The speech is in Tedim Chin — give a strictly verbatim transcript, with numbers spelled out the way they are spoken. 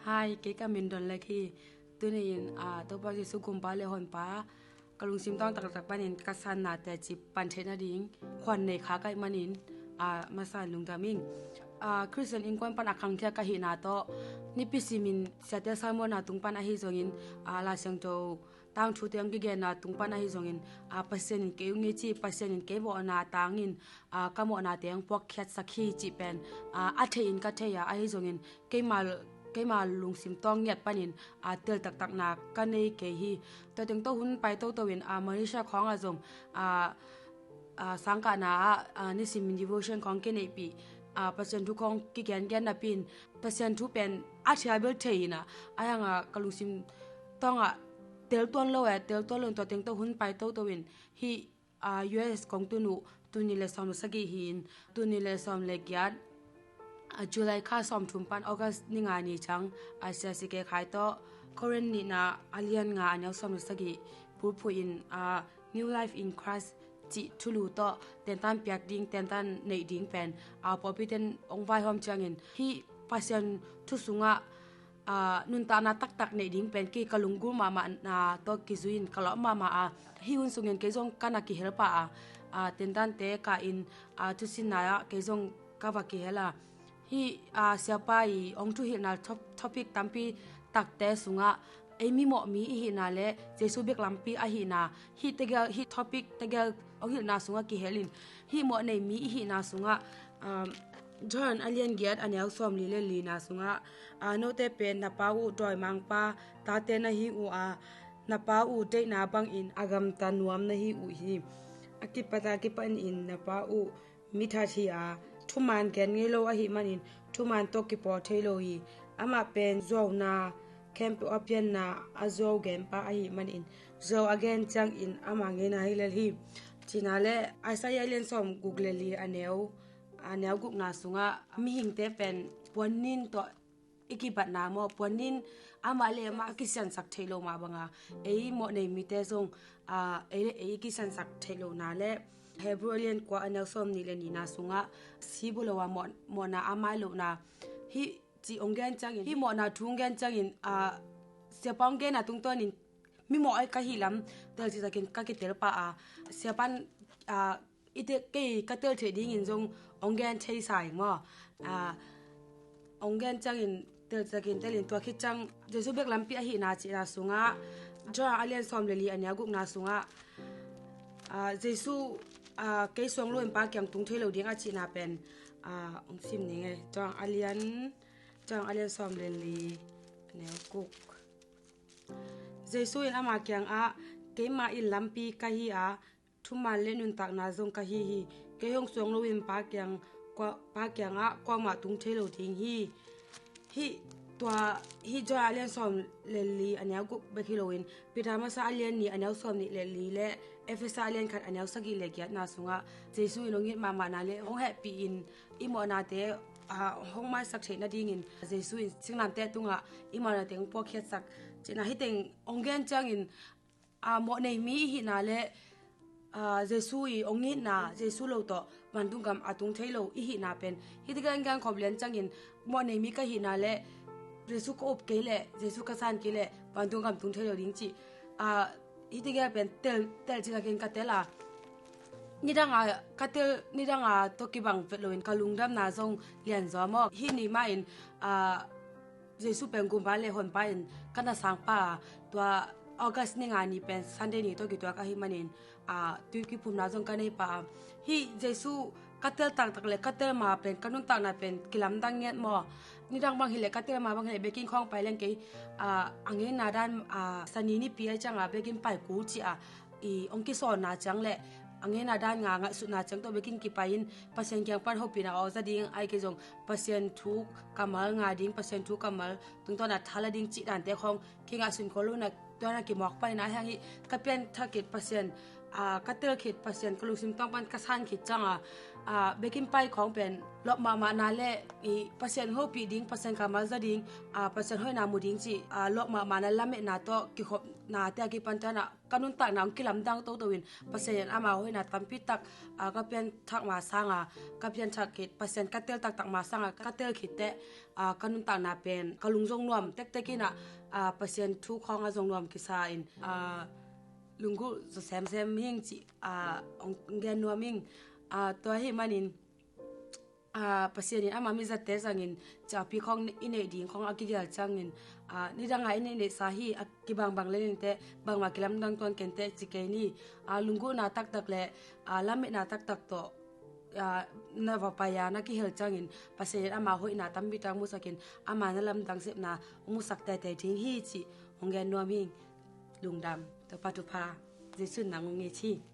Hai, kei ka min Don Lek hi. Tuni-in, ah, Topa Jesu gumpa le honpa ka lungsim tawng taktak panin ka sanna teci pan theih nading khuan nei kha ka hih manin, ah, masa-in lungdam ing. Ah, Christian innkuan pan a khangkhia ka hihna tawh, nipi simin siate sermon-na tung pan ahi zongin, ah, Lai Siangtho tangthute hong kigenna tung pan ahi zongin, ah, Pasian in kei hong it hi, Pasian in kei mawhna tangin, ah, ka mawhnate hong puakkhiatsak hi cih pen, ah, a thei in ka thei a, ahi zongin keima, keima lungsim tawng ngiat panin, ah, tel taktakna ka nei kei hi. Tua teng tawh hun pai toto in, ah, Malaysia khawngah zong, ah, ah, sangkahna ah, ah, nisimin devotion khawng kineihpih, ah, Pasian thu khawng kigengen napi-in, Pasian thu pen a thei a bel thei in ah, ahi hangah ka lungsim tawngah tel tuan lo e, tel tuan lo in tua teng tawh hun pai toto in hih, ah, U S kong tun uh tul nih le sawm le sagih hi-in, tul nih le sawm le giat, ah, July kha sawmthum pan August ni nga ni ciang, ah, siasi ke khai tawh Korin nihna a lian nga a neu sawm le sagih phulphuh in, ah, New Life in Christ cih thulu tawh tentan piak ding, tentan neih ding pen, ah, pawlpi ten hong vaihawm ciangin hih Pasian thu sungah, ah, nuntakna taktak neih ding pen kei ka lunggulh mahmahna tawh kizui-in ka lawp mahmah a, hih hun sungin kei zong ka na kihel pah a, ah, tentante kah in, ah, thusinna ah kei zong ka va kihel a, hih, ah, siapa i hong thuhilhna top-, topic tampi takte sungah ei mimawh mi i hihna le Jesu bek lampi ahihna, hih tegel, hih topic tegel hong hilhna sungah kihel in, hih mawh nei mi i hihna sungah, um, John a lian giat a neu sawmli le lina sungah, ah, note pen na pa uh dawimangpa tate na hi uh a, na pa uh deihna bangin a gamta nuam na hi uh hi. A kipat a kipanin na pa uh mithat hi a, thuman gen ngei lo ahih manin thuman tawh kipawl thei lo hi. Amah pen zuauna khempeuh a pianna a zuau genpa ahih manin zuau a gen ciangin ama ngeina hi lel hi. Cihna le Isaiah a lian sawmguk le li a neu, a neu gukna sungah mihingte pen puannin tawh i kibatna maw, puannin amah le amah a kisiansak theih loh mah banga ei mawh nei mite zong, ah, ei le ei i kisiansak theih lohna le Hebrew a lian kua a neu sawmnih le nihna sungah si bu lo a mawh, mawhna a mai lohna hih cih hong gen ciangin, hih mawhna thu hong gen ciangin, ah, siapa hong genna tungtawnin mimawh ai ka hih lam tel citakin ka kitel pah a, siapan, ah, i te, kei ka tel theih dingin zong hong gen thei sa ing maw? Ah, hong gen ciangin tel citakin telin tua khit ciang Jesu bek lampi ahihna cihna sungah, John a lian sawm le li a neu gukna sungah, ah, Jesu, ah, kei suang lo in Pa kiang tung thei lo ding a cihna pen, ah, hong sim ning e. John a lian, John a lian sawm le li a neu guk. Jesu in ama kiangah, keima in lampi ka hi a, thuman le nuntakna zong ka hi hi. Kei hong suang loin Pa kiang, kua, Pa kiangah kuamah tung thei lo ding hi. Hih tua, hih John a lian sawm le li a neu guk bek hi loin Peter masa a lian nih a neu sawm nih le li le Efesa a lian khat a neu sagih le giatna sungah Jesu in hong it mahmahna le hong hehpih in i mawhnate, ah, hong maisak theih nadingin Jesu in singlamteh tungah i mawhnate hong puakkhiatsak cihna hih teng hong gen ciangin, ah, mawh nei mi i hihna le, ah, Jesu i hong itna, Jesu lo tawh vantung gam a tung thei lo i hihna pen hih tegel hong gen khawm lian ciangin mawh nei mi ka hihna le Jesu ka up kei leh, Jesu ka san kei leh vantung gam tung thei lo ding cih, ah, hih tegel pen tel, tel citakin ka tel a, nidanga ka tel, nidanga tawh kibang vet loin ka lungdamna zong lian zaw maw. Hih ni mahin, ah, Jesu pen gumpa le honpa in ka na sang pah a, tua August ni nga ni pen Sunday ni tawh kituak ahih manin, ah, tui kiphumna zong ka nei pah a. Hih Jesu ka tel taktak le ka tel ma pen ka nuntakna pen kilamdang ngiat maw. Nidang bang hileh ka tel ma bang hileh biakinn khawng pai leng kei, ah, a ngeina dan, ah, Sani nipi ai cianga biakinn pai kul ci a, i hong kisawnna ciang le a ngeina dan nga ngaihsutna ciang tawh biakinn kipai in Pasian kiang pan hopihna aw za ding ai kei zong Pasian thu kammal nga ding, Pasian thu kammal tungtawn a thala ding cih dante khawng kingaihsun khol lo na, tua na kimawk paina hiang hi. Ka pianthak khit Pasian, ah, ka tel khit Pasian ka lungsim tawng pan ka san khit cianga, Aa, biakinn pai khawng pen lawp mahmahna le i Pasian hopih ding, Pasian kammal za ding, aa, Pasian hoihna mu ding cih, aa, lawp mahmahna lametna tawh kikhopna te a kipan tuanah ka nuntakna hong kilamdang toto in Pasian in ama hoihna tampi tak, aa, ka pianthak ma sanga, ka pianthak khit, Pasian ka tel taktak ma sanga ka tel khit teh, aa, ka nuntakna pen ka lung zong nuam tektek inah, aa, Pasian thu khawng a zong nuam kisa in, aa, lunggulh zaw semsem hing cih, aa, hong gen nuam hing. Aa, tua ahih manin, aa, Pasian in ama mizatte zangin ciahpi khawng i neih ding khawng a kigial ciangin, aa, nidanga i neih neihsa hi a kibangbang lenin teh bangma kilamdang tuan ken teh ci kei ni. Aa, lunggulhna taktak le, aa, lametna taktak tawh, aa, na va pai a na kihel ciangin Pasian in ama hoihna tampi tak musakin ama na lamdang sepna hong musak teitei ding hi cih hong gen nuam hing. Lungdam. Topa thupha. Jesu in nang hong ngei hi.